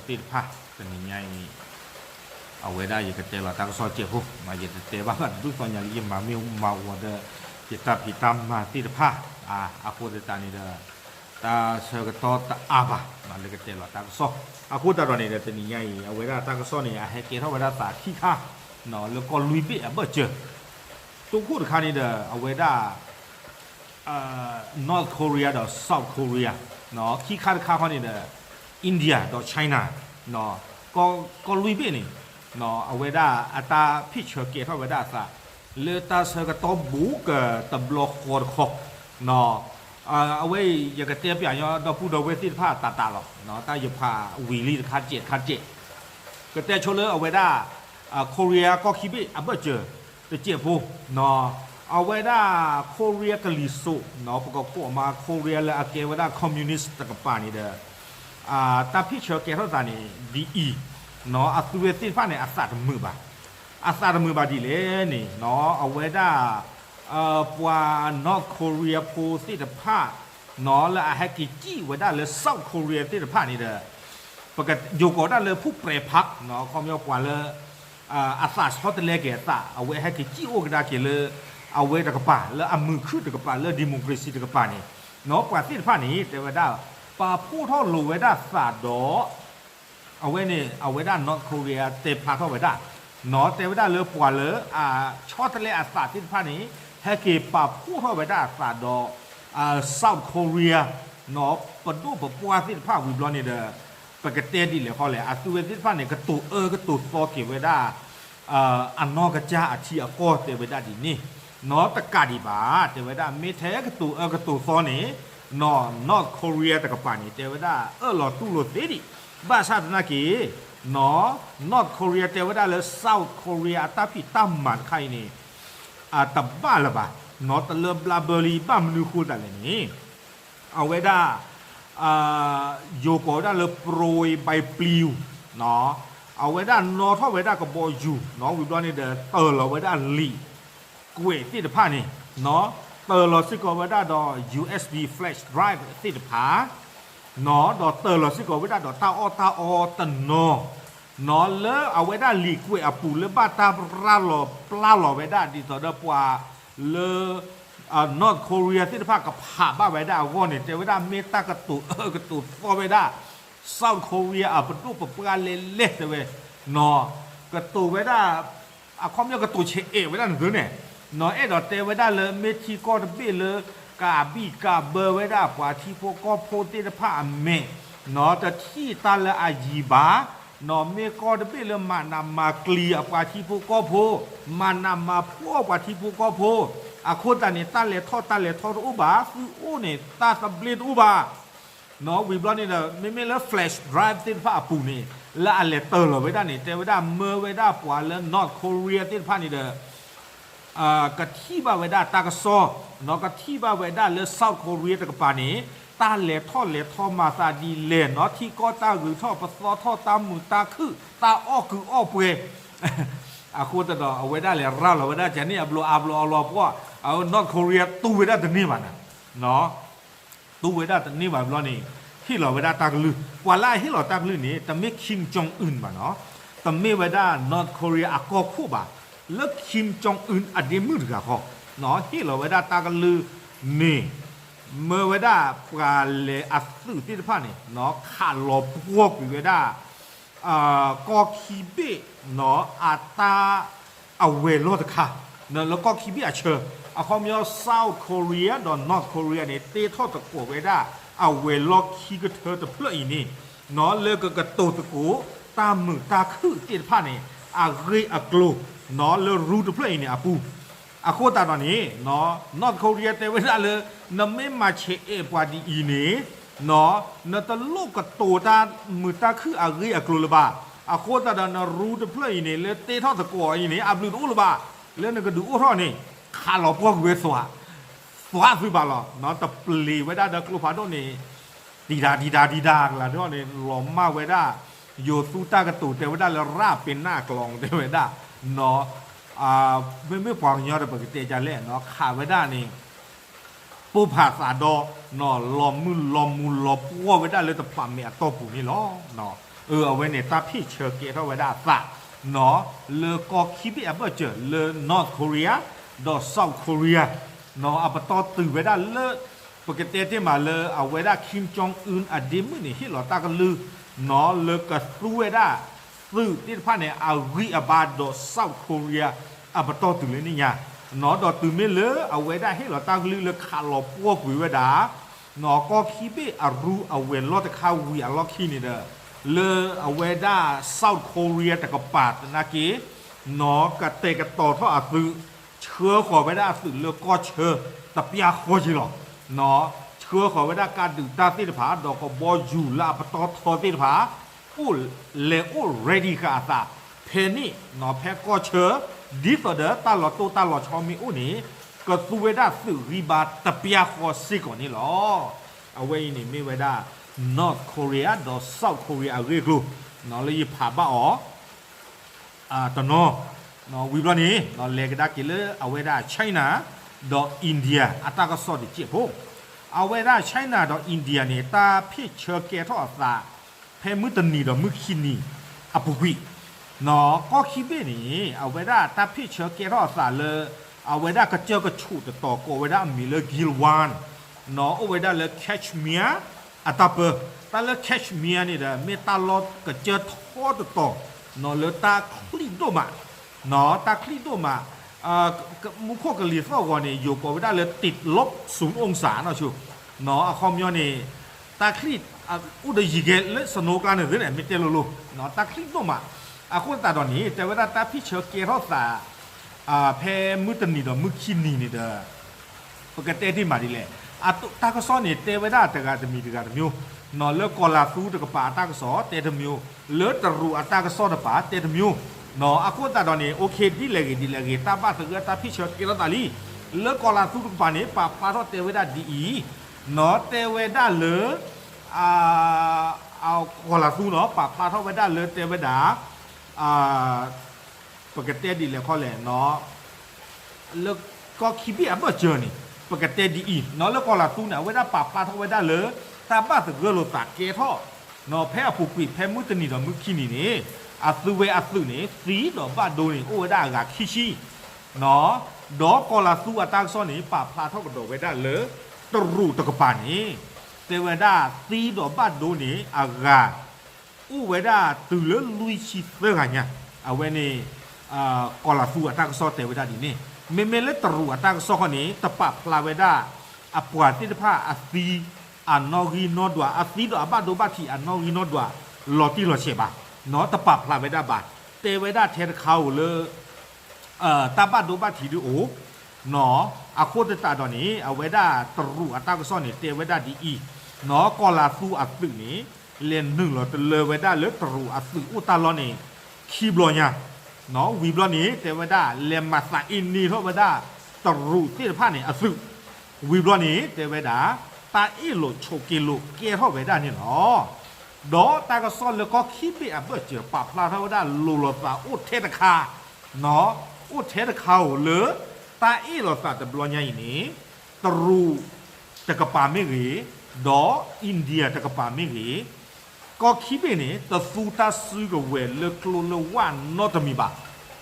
သ့ၣ်တဖၣ် တနံၤညါအံၤ အဝဲဒၣ်ယကတဲလီၤတၢ်ကစီၣ်စဲးဖိ, ယတတဲဘၣ်ဘၣ်တဒူၣ်သီညါလၢယမၤမ့ၢ်မၤဝီၤဒီး ယတၢ်ဖံးတၢ်မၤသ့ၣ်တဖၣ်, အဃိသတးန့ၣ်ဒီး တၢ်ဆၢကတီၢ်တအါဘၣ် လၢကတဲလီၤတၢ်ကစီၣ်. အဃိသတးဒီးန့ၣ်ဒီး တနံၤညါအံၤ အဝဲဒၣ်တၢ်ကစီၣ်န့ၣ် အဟဲကဲထီၣ်ဝဲဒၣ်သးခံခါ လၢကီၢ်လွံၢ်ဘ့ၣ်အဘၢၣ်စၢၤ, တိခိၣ်တခါန့ၣ်ဒီး အဝဲဒၣ် North Korea ဒီး South Korea, ခံခါတခါခီန့ၣ်ဒီး India ဒီး China, ကီၢ်လွံၢ်ဘ့ၣ်န့ၣ် အဝဲဒၣ်အတၢ်ဖံးဆၢကဲထီၣ်ဝဲဒၣ်အသး လၢတၢ်ဆၢကတီၢ်ဘူးကတဘျီဃီတခီ, အဝဲအံၤ ယကတဲပၠးညီဒီပုၢ်ဒီဝဲၢ်သ့ၣ်တဖၣ်တးတးလီၤ. တၢ်ယဖးဝံၤလံတခါစဲးတခါစဲး, ကတဲဆိလၢအဝဲဒၣ် Korea ကီၢ်ခံဘ့ၣ်အဘၢၣ်စၢၤတစဲးဖိ, အဝဲဒၣ် Korea ကလံၤစိး ပကကိးမး Korea လၢအကဲဝဲဒၣ် communist တကပၤန့ၣ်ဒီး တၢ်ဖံးဆၢကဲထီၣ်သးန့ၣ် ဒ်အံၤ, အသုဝဲသ့ၣ်တဖၣ်န့ၣ် အသးတမုာ်ဘၣ်. အသးတမုာ်ဘၣ်ဒ်လဲၣ်န့ၣ် အဝဲဒၣ် ပှၤ North Korea ဖိသ့ၣ်တဖၣ် လၢအဟဲက့ၤစံၣ်ဝဲဒၣ်လၢ South Korea သ့ၣ်တဖၣ်န့ၣ်ဒီး ပကယိၤကိးဒၣ်လၢ ဖုၣ်ပြဲးဖး ခီပညီပှၤလၢ အသးဆီတလဲက့ၤအသး အဝဲဟဲက့ၤစံၣ်အိၣ်ကဒါက့ၤလၢ အဝဲတကပၤ လၢအမုာ်ခုၣ်တကပၤ လၢ democracy တကပၤန့ၣ် ပှၤသ့ၣ်တဖၣ်န့ၣ် တဲဝဲဒၣ် ပာ်ဖှိၣ်ထီၣ်လိာ်ဝဲဒၣ်သးဒီး အဝဲန့ၣ် အဝဲဒၣ် North Korea တဲဖျါထီၣ်ဝဲဒၣ် တဲဝဲဒၣ်လၢပှၤလၢအဆီတလဲအသးသ့ၣ်တဖၣ်န့ၣ် ဟဲက့ၤပာ်ဖှိၣ်ထီၣ်ဝဲဒၣ်အသးဒီး South Korea ပဒိၣ်ပပှၢ်သ့ၣ်တဖၣ်ဝံၤဘျီန့ၣ်ဒီး ပကတဲဒ်လဲၣ်ဃီလဲၣ် အသုဝဲသ့ၣ်တဖၣ်န့ၣ် ကတိၤအၢကတိၤသီက့ၤဝဲဒၣ် အနီၢ်ကစၢ်အထံအကီၢ်တဲဝဲဒၣ်ဒ်န့ၣ်, နီၢ်တကးဒံးဘၣ် တဲဝဲဒၣ် မ့ၢ်ထဲကတိၤအၢကတိၤသီန့ၣ် နီၢ် North Korea တကပၤန့ၣ် တဲဝဲဒၣ်အၢၣ်လီၤတူၢ်လိာ်သ့ဒံး, ဘၣ်ဆၣ်သနာ်က့ နီၢ် North Korea တဲဝဲဒၣ်လၢ South Korea အတၢ်ဖံးတၢ်မၤတခါအံၤန့ၣ် အတဘၣ်လၢၤဘၣ်, နီၢ် တလၢဘျါဘၢလံ ဘၣ်မနုၤဃိသတးလဲၣ်န့ၣ် အဝဲဒၣ် ယိၤကိးဝဲဒၣ်လၢ ပြိဘဲပျံၤ, အဝဲဒၣ်နီၣ်ထီၣ်ဝဲဒၣ်ကဘီယူၤ နီၢ် ဝံၤဘျီန့ၣ်ဒီး တၢၢ်လီၤဝဲဒၣ်လံာ်ကွဲးသ့ၣ်တဖၣ်န့ၣ် နီၢ် တၢၢ်လီၤစ့ၢ်ကီးဝဲဒၣ်ဒီး ယူၢ်အ့းဘံ flash drive သ့ၣ်တဖၣ် နီၢ် ဒီးတၢၢ်လီၤစ့ၢ်ကီးဝဲဒၣ်ဒီးတၢ်အီၣ်တၢ်အီတနီၤ နီၢ် လၢအဝဲဒၣ်လံာ်ကွဲးအပူၤလၢဘၣ်တၢ်ရၤလီၤပျါလီၤဝဲဒၣ်ဒ်သိးဒီးပှၤလၢ North Korea သ့ၣ်တဖၣ်ကဖးဘၣ်ဝဲဒၣ်အဂီၢ်န့ၣ် တဲဝဲဒၣ်မ့ၢ်တၢ်ကတိၤအၢကတိၤသီဝဲဒၣ် South Korea အပဒိၣ်ပပှၢ်လဲၣ်လဲၣ်တဲဝဲ နီၢ် ကတိၤဝဲဒၣ် အခီပညီကတိၤဆဲးအဲးဝဲဒၣ်န့ၣ်သုန့ၣ် နီၢ် အဲၣ်ဒိးတဲဝဲဒၣ်လၢမ့ၢ်ထံကီၢ်တဘ့ၣ်လၢ ကးဘံၣ်ကးဘၢဝဲဒၣ်ပှၤထံဖိကီၢ်ဖိသ့ၣ်တဖၣ်အမဲာ် နီၢ် တထံၣ်တၢ်လၢအယံၤဘၣ် နီၢ် မ့ၢ်ကီၢ်တဘ့ၣ်လၢမၤနးမၤကျံၤအပှၤထံဖိကီၢ်ဖိ မၤနးမၤဖှီၣ်ပှၤထံဖိကီၢ်ဖိ အဃိသတးန့ၣ် တၢ်လဲၤထီၣ်တၢ်လဲၤထီတအိၣ်ဘၣ် သုအိၣ်န့ၣ် တၢ်သဘျ့တအိၣ်ဘၣ် နီၢ် ဝံၤဘျီန့ၣ်ဒီး မ့မ့ၢ်လၢ flash drive သ့ၣ်တဖၣ်အပူၤန့ၣ် လၢအလဲၤတၢၢ်လီၤဝဲဒၣ်န့ၣ် တဲဝဲဒၣ်မၢဝဲဒၣ်ပှၤလၢ North Korea သ့ၣ်တဖၣ်န့ၣ်ဒီး ကထံၣ်ဘၣ်ဝဲဒၣ်တၢ်ကစီၣ် နီၢ် ကထံၣ်ဘၣ်ဝဲဒၣ်လၢ South Korea တကပၤန့ၣ် တၢ်လဲၤထီၣ်လဲၤထီမၤသးဒ်လဲၣ် နီၢ် ထံကီၢ်တၢ်ဂုၤထီၣ်ပသီထီၣ် တၢ်မုာ်တၢ်ခုၣ် တၢ်အီၣ်ကုာ်အီၣ်ပှဲၤ အဃိသတးဒီး အဝဲဒၣ်လဲၤရၤလီၤဝဲဒၣ်ကန့ၣ် အဘျီအါဘျီအလီၤပှီၢ် အဝဲ North Korea တူၢ်ဝဲဒၣ်တန့ၢ်ဘၣ်နၤ နီၢ် တူၢ်ဝဲဒၣ်တန့ၢ်ဘၣ်ဘျီန့ၣ် ဟ့ၣ်လီၤဝဲဒၣ်တၢ်ကလုၢ် ပှၤလၢအဟ့ၣ်လီၤတၢ်ကလုၢ်န့ၣ် တမ့ၢ် Kim Jong Un ဘၣ်နီၢ် တမ့ၢ်ဝဲဒၣ် North Korea အကီၢ်ခိၣ်ဘၣ် လၢ Kim Jong Un အဒ့မုၣ်တဂၤဃီ နီၢ် ဟ့ၣ်လီၤဝဲဒၣ်တၢ်ကလုၢ်န့ၣ် မၢဝဲဒၣ်ပှၤလဲၤအသုးသ့ၣ်တဖၣ်န့ၣ် နီၢ် ခးလီၤပှီၢ်ကွံာ်ဝဲဒၣ် ကီၢ်ခံဘ့ၣ် နီၢ် အတၢ်အဝဲၤလီၢ်တခါ လၢကီၢ်ခံဘ့ၣ်အဆၢ အခီပညီ South Korea ဒီး North Korea န့ၣ် တ့ထီၣ်သကိးဝဲဒၣ် အဝဲၤလီၢ်ခံကထၢတဖျၢၣ်အံၤန့ၣ် နီၢ် လၢကကတိၤသကိး တၢ်မုာ်တၢ်ခုၣ်သ့ၣ်တဖၣ်န့ၣ် အဂ့ၢ်အကျိၤ နီၢ် လၢရူတဖျၢၣ်အံၤန့ၣ်အပူၤ အဃိသတးဒီးန့ၣ် နီၢ် North Korea တဲဝဲဒၣ်လၢ နမ့ၢ်မၤဆဲးအဲးပှၤဒ်အံၤန့ၣ် နီၢ် နတလိၣ်ကတိၤတၢ်မုာ်တၢ်ခုၣ်အဂ့ၢ်အကျိၤလၢၤဘၣ်. အဃိသတးဒီးနရူတဖျၢၣ်အံၤန့ၣ် လၢတ့ထီၣ်သကိးအံၤန့ၣ် အဘျုးတအိၣ်လၢၤဘၣ်. လၢနကဒုးအိၣ်ထီၣ်န့ၣ် ခးလီၤပှီၢ်ကွံာ်ဝဲသွး သွးသုဘၣ်လီၤ. တပျံၤဝဲဒၣ်ဒီးကျိဖးဒိၣ်န့ၣ် တံၤတၢ်တံၤတၢ်တံၤတၢ်ကလၤထီၣ်န့ၣ် လီၤမၢ်ဝဲဒၣ် ယိၤသူတၢ်ကတိၤတဲဝဲဒၣ်လၢ ရၢ်ပ့ၤနၢ်ကျီၤ တဲဝဲဒၣ် နီၢ် မ့မ့ၢ်ပှၤကညီဒီးပကတဲဒ်လဲၣ် နီၢ် ခးဝဲဒၣ်န့ၣ် ပိၢ်ဖးသးဒီး နီၢ် လီၤမုၢ်လီၤမူၤလီၤပှီၢ်ဝဲဒၣ်လၢတဖျးမဲာ်အတီၢ်ပူၤန့ၣ်လီၤ. နီၢ် အဝဲန့ၣ် တၢ်ဖ့ၣ်ဆၢကဲထီၣ်ဝဲဒၣ်အသး နီၤ လၢကီၢ်ခံဘ့ၣ်အဘၢၣ်စၢၤ လၢ North Korea ဒီး South Korea နီၤ အပတီၢ်တုၤဝဲဒၣ်လၢ ပကတဲတ့ၢ်မးလၢအဝဲဒၣ် Kim Jong Un အဒ့မုၣ်န့ၣ် ဟ့ၣ်လီၤတၢ်ကလုၢ် နီၤ လၢကသူဝဲဒၣ် သုးသ့ၣ်တဖၣ်န့ၣ် အဂံၢ်အဘါဒီး South Korea အပတီၢ်တုၤလၢန့ၣ်ညါ, နီၤ ဒီးတုၤမ့ၢ်လၢအဝဲဒၣ်ဟ့ၣ်လီၤတၢ်ကလုၢ်လၢခးလီၤပှီၢ်ကွံာ်ဝဲဒၣ် နီၤ ကီၢ်ခံဘ့ၣ်အရူအဝဲၤလီၢ်တခါဝံၤအလီၢ်ခံန့ၣ်ဒီး လၢအဝဲဒၣ် South Korea တကပၤသနာ်က့ နီၤ ကတဲာ်ကတီၤထီၣ်အသုး ဆှၢဃီၤဝဲဒၣ်အသုးလၢကီၢ်ဆၢ တပျၢ်ဃီက့လီၤ. နီၤ ဆှၢဃီၤဝဲဒၣ်ကးဒုးတၢ်သ့ၣ်တဖၣ် ဒီးကဘီယူၤလၢအပတီၢ်ထီသ့ၣ်တဖၣ် အိၣ်လဲၤအိၣ် ready ဃာ်အသး ဖဲန့ၣ် နီၤ ဖဲကီၢ်ဆၢ ဒ်သိးဒီးတၢ်လီၤတိၢ်တၢ်လီၤဆီမ့ၢ်အိၣ်န့ၣ် ကသူဝဲဒၣ်သုးဂံၢ်ဘါတပျၢ်ဃီစ့ၢ်ကီးန့ၣ်လီၤ. အဝဲအံၤန့ၣ်မ့ၢ်ဝဲဒၣ် North Korea ဒီး South Korea အဂ့ၢ်အကျိၤ နီၤ လၢယဖးဘၣ်အီၤ တနီၤ, ဝံၤဘျီန့ၣ် လဲၤကဒါက့ၤလၢအဝဲဒၣ် China ဒီး India အတၢ်ကစီၣ်တစဲးဖိ, အဝဲဒၣ် China ဒီး India န့ၣ် တၢ်ဖ့ၣ်ဆၢကဲထီၣ်အသး ဖဲမုၢ်တနံၤဒီးမုၢ်ခံနံၤ အပူၤကွံာ်, နီၤ ကီၢ်ခံဘ့ၣ်န့ၣ် အဝဲဒၣ်တၢ်ဖ့ၣ်ဆၢကဲထီၣ်အသးလၢ အဝဲဒၣ်ကစၢၢ်ကဆိးတတီၤကိးဝဲဒၣ်အမံၤလၢ Galwan နီၤ အိၣ်ဝဲဒၣ်လၢ Kashmir အတၢ်ပၢ, တၢ်လၢ Kashmir န့ၣ်ဒီး မ့ၢ်တၢ်လီၢ်ကစၢၢ်ထီတတီၤ နီၤ လၢတၢ်ချံၣ်ဒိၣ်မး, နီၤ တၢ်ချံၣ်ဒိၣ်မး, မူခိၣ်ကလံၤသီၣ်ဂီၤန့ၣ် ယိၤကိးဝဲဒၣ်လၢ တိးလိးစူၤအိၣ်စၣ်နီၤဆိ, နီၤ အခီပညီန့ၣ် တၢ်ချံၣ် အိၣ်ဒီးယံၤကဲလၢ snow ကျါန့ၣ်သ့ၣ်န့ၣ် မ့ၢ်တဲလိၤလိၤ, နီၤ တၢ်ချံၣ်ဒိၣ်မး, အဃိသတးဒီးန့ၣ် တဲဝဲဒၣ်တၢ်ဖ့ၣ်ဆၢကဲထီၣ်သး ဖဲမုၢ်တနံၤဒီးမုၢ်ခံနံၤန့ၣ်ဒီး ပကတဲတ့ၢ်မးဒ်လဲၣ်, တၢ်ကစီၣ်န့ၣ် တဲဝဲဒၣ်တဂၤတမံၤတဂၤတမျိုး, နီၤ လၢကီၤလၤသူတကပၤအတၢ်ကစီၣ် တဲတမျိုး, လၢတရူးအတၢ်ကစီၣ်တပၤ တဲတမျိုး, နီၤ အဃိသတးဒီးန့ၣ် okay ဒ်လဲၣ်ဂ့ၤဒ်လဲၣ်ဂ့ၤ တၢ်ဘၣ်သဂၢၢ်တၢ်ဖ့ၣ်ဆၢကဲထီၣ်သးလံ, လၢကီၤလၤသူတကပၤန့ၣ် ပာ်ဖျါထီၣ်တဲဝဲဒၣ်ဒ်အံၤ, နီၤ တဲဝဲဒၣ်လၢ ကီၤလၤသူနီၤ ပာ်ဖျါထီၣ်ဝဲဒၣ်လၢတဲဝဲဒၣ် ပကတဲဒ်လဲၣ်ခီလဲၣ်, လၢကီၢ်ခံဘ့ၣ်အဘၢၣ်စၢၤန့ၣ် ပကတဲဒ်အံၤ, နီၤ လၢကီၤလၤသူန့ၣ် အဝဲဒၣ်ပာ်ဖျါထီၣ်ဝဲဒၣ်လၢ တၢ်ဘၣ်သဂၢၢ်လိာ်သးကဲထီၣ်, နီၤ ဖဲအပူၤကွံာ် ဖဲမုၢ်တနံၤဒီးမုၢ်ခံနံၤန့ၣ် အသုဝဲအသုးန့ၣ် သံဒီးဘၣ်ဒိန့ၣ် အိၣ်ဝဲဒၣ်အဂၤခံဆံ, နီၤ ဒီးကီၤလၤသူအတၢ်ကစီၣ်န့ၣ် ပာ်ဖျါထီၣ်ကဒီးဝဲဒၣ်လၢ တရူးတကပၤန့ၣ် တဲဝဲဒၣ်သံဒီးဘၣ်ဒိန့ၣ် အဂၤ အိၣ်ဝဲဒၣ်တုၤလၢလွံၢ်ဆံသၢဂၤညါ, အဝဲန့ၣ် ကီၤလၤသူအတၢ်ကစီၣ်တဲဝဲဒၣ်ဒ်န့ၣ်, မ့မ့ၢ်လၢတရူးအတၢ်ကစီၣ်ခီန့ၣ် တပာ်ဖျါဝဲဒၣ် အပှၤသ့ၣ်တဖၣ်အသံ အနီၣ်ဂံၢ်နီၣ်ဒွး အသံဒီးအဘၣ်ဒိဘၣ်ထံးအနီၣ်ဂံၢ်နီၣ်ဒွး လီၤတံၢ်လီၤဆဲးဘၣ်, နီၤ တပာ်ဖျါဝဲဒၣ်ဘၣ်, တဲဝဲဒၣ်ထဲတခါဧိၤလၢ တၢ်ဘၣ်ဒိဘၣ်ထံးဒ်အိၣ်, နီၤ အဃိသတးဒီးန့ၣ် အဝဲဒၣ်တရူးအတၢ်ကစီၣ်န့ၣ် တဲဝဲဒၣ်ဒ်အံၤ, နီၤ ကီၤလၤသူအသုးန့ၣ် လဲၤနုာ်လီၤတလၢဝဲဒၣ်လၢတရူးအသုးအိၣ်တၢ်လီၢ်န့ၣ် ခံဘျီညါ, နီၤ ဝံၤဘျီန့ၣ် တဲဝဲဒၣ် လဲၤမၤသးအ့န့ထီၣ်ဝဲဒၣ် တရူးသ့ၣ်တဖၣ်န့ၣ်အသုး, ဝံၤဘျီန့ၣ် တဲဝဲဒၣ် တၢ်အ့ၣ်လိာ်ဆိးက့လိာ်ကဲထီၣ်ဝဲဒၣ်န့ၣ်လီၤ. ဒီးတၢ်ကစီၣ်လၢကီၢ်ခံဘ့ၣ်အဘၢၣ်စၢၤ ပာ်ဖျါထီၣ်ဝဲဒၣ်လိၤလိာ်သးအိၣ်ထဲတခါ, နီၤ အိၣ်ထဲတခါဧိၤလၢ တၢ်အ့ၣ်လိာ်သးတဘျီညါအံၤန့ၣ် တရူးတကပၤမ့ၢ်ဂ့ၤ, ဒီး India တကပၤမ့ၢ်ဂ့ၤ, ကီၢ်ခံဘ့ၣ်န့ၣ် တသူတၢ်စုကဝဲၤလၢကျိလၢဝၣ်နီတမံၤဘၣ်,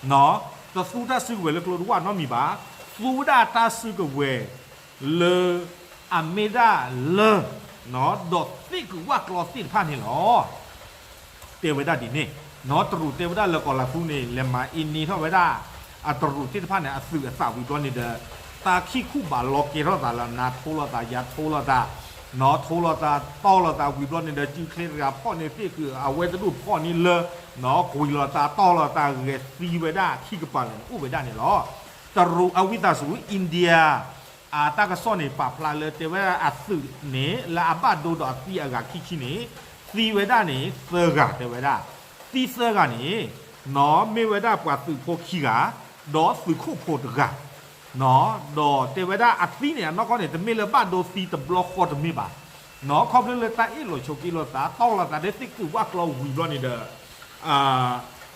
နီၤ တသူတၢ်စုကဝဲၤလၢကျိလၢဝၣ်နီတမံၤဘၣ်, သူဝဲဒၣ်တၢ်စုကဝဲၤ လၢ အမ့ၢ်ဒၣ်လၢ နီၤ ဒီးသ့ၣ်ကုာ်ဝၣ်ကျီသ့ၣ်တဖၣ်န့ၣ်လီၤ. တဲဝဲဒၣ်ဒ်န့ၣ်, နီၤ တရူးတဲဝဲဒၣ်လၢကီၤလၤသူန့ၣ် လဲၤမၤအ့န့ထီၣ်ဝဲဒၣ် အတရူးသ့ၣ်တဖၣ်န့ၣ် အသုးအသးဝံၤဘျီန့ၣ်ဒီး တၢ်ခံၣ်ခူၣ်ဘးလီကဲထီၣ်သးလၢနၤထိလီၤသး ယၤထိလီၤသး, နီၤ ထိလီၤသးတီၢ်လီၤသးဝံၤဘျီန့ၣ်ဒီး စုချ့တဂၤဖီၣ်န့ၢ်သ့ၣ်ကုာ် အဝဲတဒူၣ်ဖီၣ်န့ၢ်လၢ နီၤ ကွံာ်လီၤသးတီၢ်လီၤသးဂဲၤသံဝဲဒၣ်ခံကပၤလၢာ်န့ၣ် အိၣ်ဝဲဒၣ်န့ၣ်လီၤ. တရူးအဝံသးစူၤ India အတၢ်ကစီၣ်န့ၣ် ပာ်ဖျါလၢတဲဝဲဒၣ်အသုးန့ၣ် လၢအဘၣ်ဒိဒီးအသံအဂၤခံဆံန့ၣ် သံဝဲဒၣ်န့ၣ် သၢဂၤတဲဝဲဒၣ်, သံသၢဂၤန့ၣ် နီၤ မ့ၢ်ဝဲဒၣ်ပှၤသုးဖိခံဂၤ ဒီးသုးခိၣ်ဖိတဂၤ, နီၤ ဒီးတဲဝဲဒၣ်အသံန့ၣ် အနီၢ်ကီၢ်န့ၣ် တမ့ၢ်လၢဘၣ်ဒိသံတဘျီဃီတမ့ၢ်ဘၣ်, နီၤ ခီဖျိလၢတၢ်အ့ၣ်လိာ်ဆိးက့လိာ်သး တီၢ်လိာ်သးလၢသ့ၣ်ကုာ်ဝၣ်ကျီဝံၤဘျီန့ၣ်ဒီး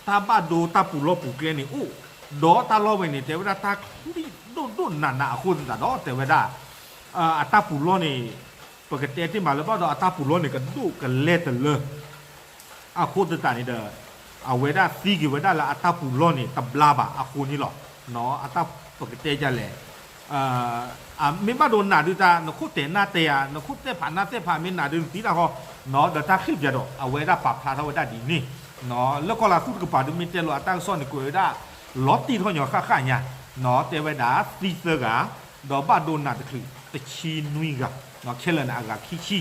တၢ်ဘၣ်ဒိတၢ်ပူၤလီၢ်ပူၤကျဲန့ၣ်အိၣ်, ဒီးတၢ်လီၢ်ဝဲန့ၣ် တဲဝဲဒၣ်တၢ်ချံၣ်ဒိၣ်ဒိၣ်နးနးအဃိသတးဒီး တဲဝဲဒၣ် အတၢ်ပူၤလီၢ်န့ၣ် ပကတဲတ့ၢ်မးလၢဘၣ်ဒီးအတၢ်ပူၤလီၢ်န့ၣ် ကဒိၣ်ကလဲာ်တလၢ အဃိသတးန့ၣ်ဒီး အဝဲဒၣ်သံက့ၤဝဲဒၣ်လၢအတၢ်ပူၤလီၢ်န့ၣ် တဘျါဘၣ်အဃိန့ၣ်လီၤ. အတၢ်ပကတဲဒ်လဲၣ်, မ့ၢ်ဘၣ်ဒိနးဒုးတၢ် နခိၣ်တဲာ်နါတဲာ်ဧါ, နခိၣ်တဲာ်ဖးနါတဲာ်ဖး မ့ၢ်နးဒုးနသံတၢ်ဃီ, ဒီးတၢ်ဃ့ၢ်ပၠးဒီး အဝဲဒၣ်ပာ်ဖျါထီၣ်ဝဲဒၣ်ဒ်န့ၣ်, လၢကီၢ်လၤသူတကပၤဒုး မ့ၢ်တဲလိာ်အတၢ်ကစီၣ်န့ၣ် ကွဲးဝဲဒၣ် လီၤတံၢ်ထီၣ်ညီဃၣ်ဃၣ်ညါ, တဲဝဲဒၣ်သံသၢဂၤ, ဒီးဘၣ်ဒိနးတချုးတဆံနွံဂၤ, ခဲလၢာ်န့ၣ်အဂၤခံဆံ,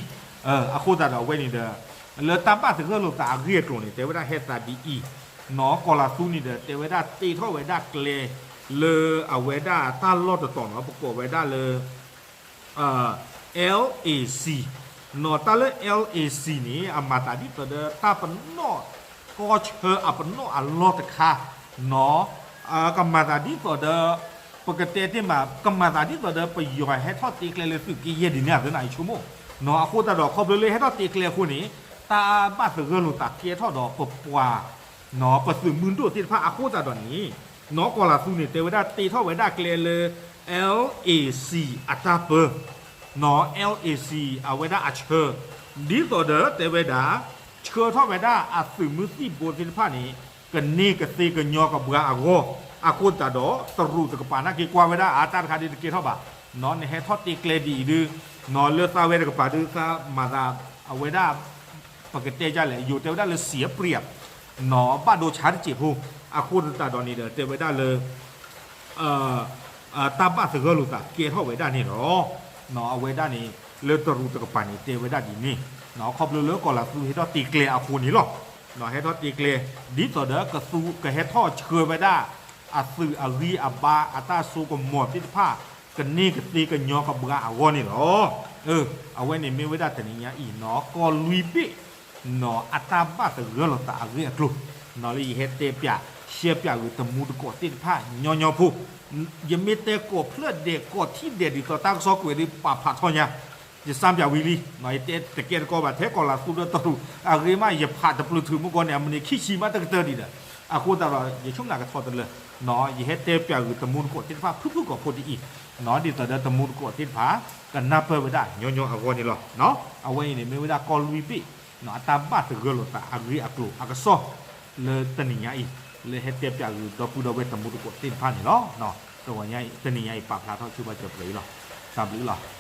အဃိသတးဒီးအဝဲန့ၣ်ဒီး လၢတၢ်ဘၣ်သဂၢၢ်လိာ်သးအဂ့ၢ်အကျိၤန့ၣ် တဲဝဲဒၣ်ဟဲသးဒ်အံၤ, နီၢ်ကီၢ်လၤသူန့ၣ်ဒီး တဲဝဲဒၣ်တ့ထီၣ်ဝဲဒၣ်ကျဲ လၢအဝဲဒၣ်တၢ်လီၢ်တတီၤနီၤ ပကိးဝဲဒၣ်လၢ LAC, နီၢ်တၢ်လၢ LAC န့ၣ် အမၤသးဒ်သိးဒီးတၢ်ပနီၣ်ကီၢ်ဆၢအပနီၣ်အလီၢ်တခါ, နီၢ် ကမၤသးဒ်သိးဒီး ပကတဲတ့ၢ်မး ကမၤသးဒ်သိးဒီးပယီၤဟဲထီၣ်တ့ကျဲလၢသုးက့ယဲၢ်ဒ်န့ၣ် အသနာ်အံၤဆိကမိၣ်, နီၢ် အဃိသတးဒီး ခီဖျိလၢဟဲထီၣ်တ့ကျဲအဃိန့ၣ် တၢ်ဘၣ်သဂၢၢ်လိာ်သးကဲထီၣ်ဒီးပပှၤ နီၢ် ပသုးမုၢ်ဒိၣ်သ့ၣ်တဖၣ်အဃိသတးဒီးန့ၣ်, နီၢ်ကီၢ်လၤသူန့ၣ် တဲဝဲဒၣ်တ့ထီၣ်ဝဲဒၣ်ကျဲလၢ LAC အတၢ်ပၢ, နီၢ် LAC အဝဲဒၣ်အဆၢ, ဒ်သိးဒီးတဲဝဲဒၣ် ဆှၢထီၣ်ဝဲဒၣ်အသုးမုၢ်သံၣ်ဘိသ့ၣ်တဖၣ်န့ၣ် ကန့ၢ်ကသ့ကညီကဘှါအဂီၢ်, အဃိသတးဒီး တရူးတကပၤနာ်က့ၤကွၢ်ဝဲဒၣ်အတၢ်တခါဒ်တကဲထီၣ်ဘၣ်, နီၢ် နဟဲထီၣ်တ့ကျဲဒ်အံၤဒုး, နီၢ် လၢသးဝဲတကပၤဒုး သးမၤသး အဝဲဒၣ် ပကတဲဒ်လဲၣ် ယိၤတဲဝဲဒၣ်လၢ เสียเปรียบ နီၢ် ဘၣ်ဒိဆါတစဲးဖိ, အဃိသတးဒီးန့ၣ်ဒီး တဲဝဲဒၣ်လၢ တၢ်ဘၣ်သဂၢၢ်လိာ်သးကဲထီၣ်ဝဲဒၣ်န့ၣ်လီၤ. နီၢ် အဝဲဒၣ်န့ၣ် လၢတရူးတကပၤန့ၣ် တဲဝဲဒၣ်ဒ်န့ၣ်, နီၢ် ခီဖျိလၢကီၢ်လၤသူဟဲထီၣ်တ့ကျဲအဃိန့ၣ်လီၤ. နီၢ် ဟဲထီၣ်တ့ကျဲ ဒ်သိးဒီးကသူကဟဲထီၣ်ဆှၢဝဲဒၣ် အသုးအဂံၢ်အဘါအတၢ်စိကမီၤသ့ၣ်တဖၣ် ကန့ၢ်ကသ့ကညီကဘှါအဂီၢ်န့ၣ်လီၤ. အဝဲန့ၣ်မ့ၢ်ဝဲဒၣ်တနံၤညါအံၤ နီၢ် ကီၢ်လွံၢ်ဘ့ၣ် နီၢ် အတၢ်ဘၣ်သဂၢၢ်လိာ်သးအဂ့ၢ်အကျိၤ, နီၢ် လၢယဟဲတဲပၠး ရှဲပၠးဂုာ်တမူတကိးသ့ၣ်တဖၣ်ညီညီဖိ, ယမ့ၢ်တဲကိးဖျၢၣ်ဒဲးကိးထံၣ်ဒဲးဒ်သိးတၢ်ကစီၣ်ကွဲးဒုး ပာ်ဖျါထီၣ်ညါ, ယစၢ်ပၠးဝံၤလံ, နီၢ် ယတဲတကဲတကီဘၣ် ထဲကီၢ်လၤသူဒီးတရူး အဂ့ၢ်မး ယဖးတပျုာ်ထုးမူကီၢ်န့ၣ် အမုၢ်နံၤခံဆံမးတကတၢၢ်ဒံးဒီး, အဃိသတးဒီး ယဆိကမိၣ်ကထီတလၢ, နီၢ် ယဟဲတဲပၠးဂုာ်တမူတကိးသ့ၣ်တဖၣ် ဖုၣ်ဖုၣ်ကိာ်ဖိဒ်အံၤ, နီၢ် ဒ်သိးဒီးတမူတကိးသ့ၣ်တဖၣ် ကနၢ်ပၢၢ်ဝဲဒၣ်ညီညီအဂီၢ်န့ၣ်လီၤ. အဝဲအံၤန့ၣ် မ့ၢ်ဝဲဒၣ်ကီၢ်လွံၢ်ဘ့ၣ် နီၢ် အတၢ်ဘၣ်သဂၢၢ်လိာ်သးအဂ့ၢ်အကျိၤအကစီၣ် လၢတနံၤညါအံၤ လၢဟဲတဲပၠးဂုာ်ဒီပုၢ်ဒီဝဲၢ်တမူတကိးသ့ၣ်တဖၣ်န့ၣ်လီၤ. တနံၤညါအံၤ တနံၤညါအံၤပာ်ဖျါထီၣ်ဆိပာ်စၢၤပှဲၤအံၤလီၤ. တၢ်ဘျုးလီၤ.